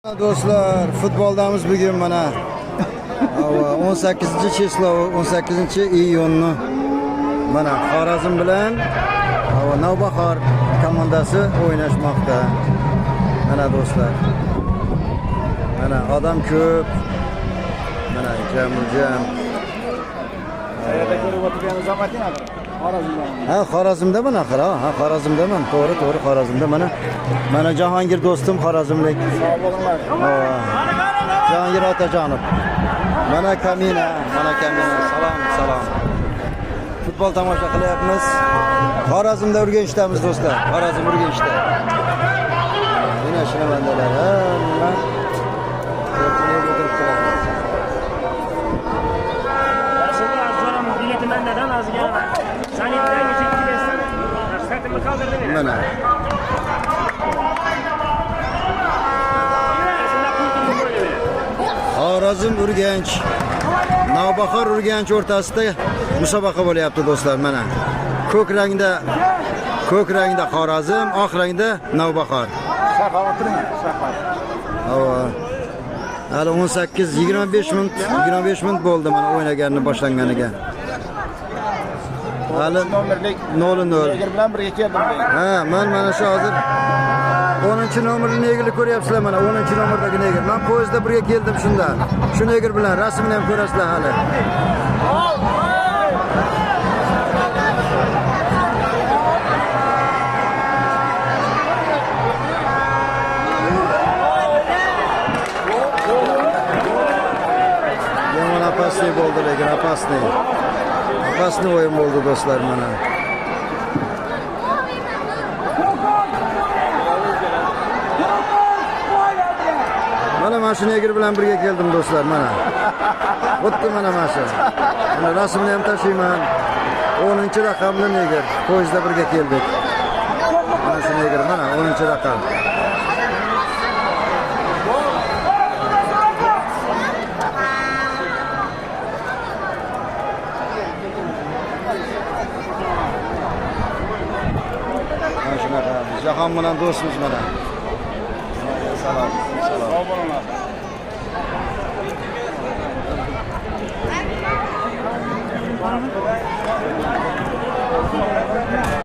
Do'stlar, futboldamiz bugun mana. 18 число, 18 iyunni mana Xorazm bilan Navbahor komandasi o'ynashmoqda. Mana do'stlar. Mana odam ko'p. Mana jam. Qayerda ko'rib o'tirganimiz Matinada. Xorazmda. Ha, Xorazmdaman axir, ha, Xorazmdaman. To'g'ri, to'g'ri, Xorazmda mana. Mana Jahongir do'stim Xorazmlik. Sog' bo'linglar. Jahongir Otajonov. Mana Kamina, mana Kamina. Salom, salom. Futbol tomosha qilyapmiz. Xorazmda Urganchdamiz do'stlar. Xorazm Urganchda. Mana shinamandalar hamma o'tiribdilar. Bileti mendedan az gelme. Sanit'ten geçip gidersen sırtımı kaldırdım yine. Mana. Xorazm Urganch, Navbahor Urganch o'rtasida musobaqa bo'lyapti do'stlar mana. Ko'k rangda ko'k rangda Xorazm, oq rangda Navbahor. Safar o'tiring, safar. Ava. Hali 18 25 minut 25 minut bo'ldi mana o'ynaganini boshlanganiga. Hali Nomerlik 0-0. Negr bilan birga keldim. Ha, men mana shu hozir 10 nomerli negrni ko'ryapsizlar mana 10 nomerdagi negr. Men poyezdda birga keldim shunda. Shu negr bilan rasmini ham ko'rasizlar hali. Yomon опасный bo'ldi lekin опасный. Опасный o'yin bo'ldi do'stlar mana. Mana mana shu negr bilan birga keldim do'stlar mana. Xuddi mana mana shu. Mana rasmini ham tashiyman. 10 raqamli negr. Poyezdda birga keldik. Mana shu negr mana 10 raqam. Mana shunaqa. Jahon bilan do'stmiz mana. Salom. Salom. Sog' bo'linglar.